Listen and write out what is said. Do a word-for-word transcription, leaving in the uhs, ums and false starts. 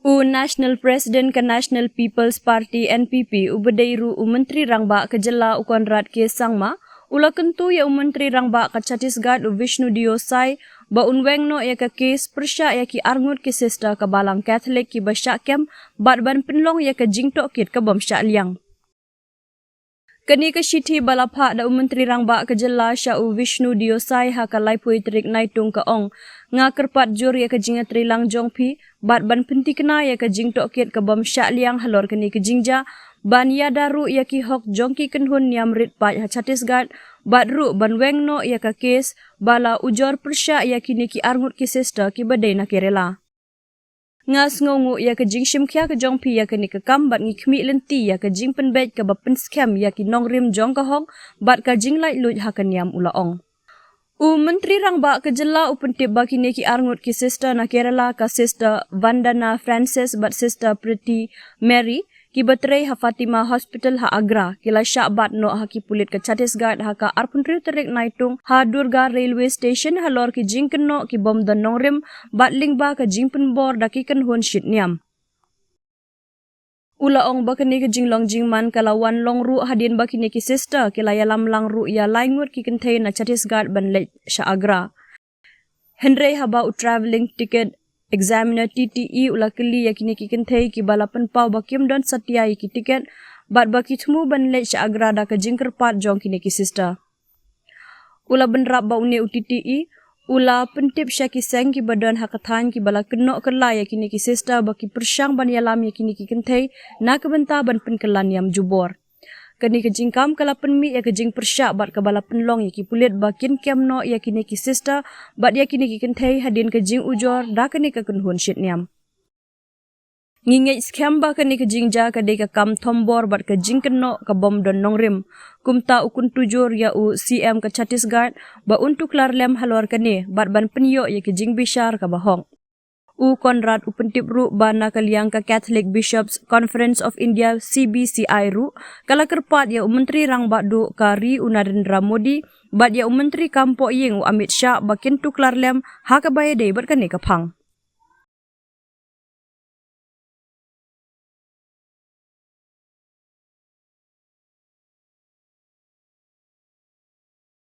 U National President ka National People's Party, N P P, uba dei ruh u Myntri Rangbah ka jylla, u Conrad K Sangma, u la kyntu ïa u Myntri Rangbah ka Chhattisgarh, u Vishnu Deo Sai, ba un weng noh ïa ka kes pyrshah ïa ki arngut ki sister ka Balang Catholic kiba shah kem bad ban pynlong ïa ka jingtohkit ka bym shah liang. Kane ka shithi ba la phah da u Myntri Rangbah ka jylla sha u Vishnu Deo Sai ha ka laiphew tarik Naitung ka ong: Nga kyrpad jur ïa ka jingïatreilang jong phi bad ban pynthikna ïa ka jingtohkit ka bym shah liang halor kane ka jingjia, ban ïada ruh ïa ki hok jong ki kynhun niam rit paid ha Chhattisgarh, bad ruh ban weng noh ïa ka kes ba la ujor pyrshah ïa kine ki arngut ki sister kiba dei na Kerala. Nga sngewnguh ïa ka jingshim khia ka jong phi ïa kane ka kam bad ngi khmih lynti ïa ka jingpynbeit kaba pynskhem ïa ki nongrim jong ka hok bad ka jinglaitluid ha ka niam, u la ong. U Myntri Rangbah ka jylla u pyntip ba kine ki arngut ki sister na Kerala, ka Sister Vandana Francis bad Sister Pretty Mary, kiba trei ha Fatima Hospital ha Agra, ki la shah bat noh ha ki pulit ka Chhattisgarh ha ka arphew hynriew tarik Naitung ha Durga Railway Station halor ki jingkynnoh ki bym don nongrim bad lyngba ka jingpynbor da ki kynhun shit niam. U la ong ba kane ka jinglong jingman ka la wan long ruh hadien ba kine ki sister ki la ïalam lang ruh ïa lai ngut ki kynthei na Chhattisgarh ban leit sha Agra. Hynrei haba u travelling ticket examiner, T T E, u la kylli ïa kine ki kynthei kiba la pynpaw ba kim don satia ïa ki ticket bad ba ki thmu ban leit sha Agra da ka jingkyrpad jong kine ki sister. U la bynrap ba une u T T E u la pyntip sha ki seng kiba don ha ka thaiñ kiba la kynnoh kylla ïa kine ki sister ba ki pyrshang ban ïalam ïa kine ki kynthei na ka bynta ban pynkylla niam jubor. Kane ka jingkam ka la pynmih ïa ka jingpyrshah bad kaba la pynlong ïa ki pulit ba kin kem noh ïa kine ki sister bad ïa kine ki kynthei hadien ka jingujor da kane ka kynhun shit niam. Ngi ngeit skhem ba kane ka jingjia ka dei ka kam thombor bad ka jingkynnoh ka bym don nongrim. Kumta u kyntu jur ïa u C M ka Chhattisgarh ba un tuklar lem halor kane bad ban pynïoh ïa ka jingbishar kaba hok. U Conrad u pyntip ruh ba na ka liang ka Catholic Bishops Conference of India, C B C I, ruh ka la kyrpad ïa u Myntri Rangbah Duh ka ri, u Narendra Modi, bad ïa u Myntri Kam Pohïing, u Amit Shah, ba kin tuklar lem ha kaba ïadei bad kane ka phang.